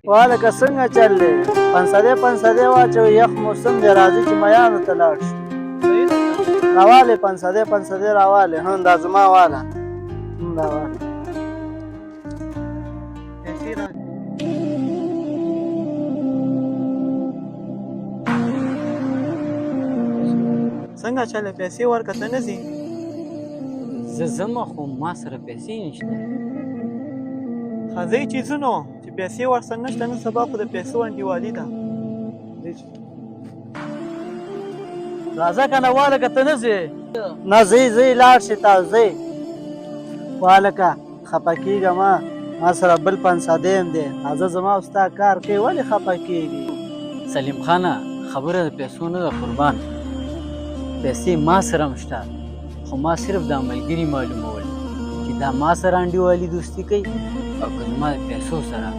والکه څنګه چل دی؟ پنسدې پنسدې واچوه، یخ موسم دی، راځي چې میانو ته لاړ شو. راواله پنسدې پنسدې راواله. هم دا زما واله، هم دا واله. پیسې راکړه. څنګه چل دی؟ پیسې ورکړه، ته نه ځې؟ زه ځم خو ما سره پیسې نشته. ښه ځئ چې ځو نو، چې پیسې ورسره نشته نو سبا خو د پیسو انډیوالي ده. راځه که نه والکه، ته نه ځې؟ نه ځئ ځئ، لاړ شئ تاسو ځئ. والکه خفه کېږه مه، ما سره بل پنسدی هم دی. راځه زما او ستا کار کوي، ولې خفه کېږي؟ سلیم خانه، خبره د پیسو نه ده قربان، پیسې ما سره هم شته، خو ما صرف دا ملګري معلومول چې دا ما سره انډیوالي دوستي کوي او که زما د پیسو سره.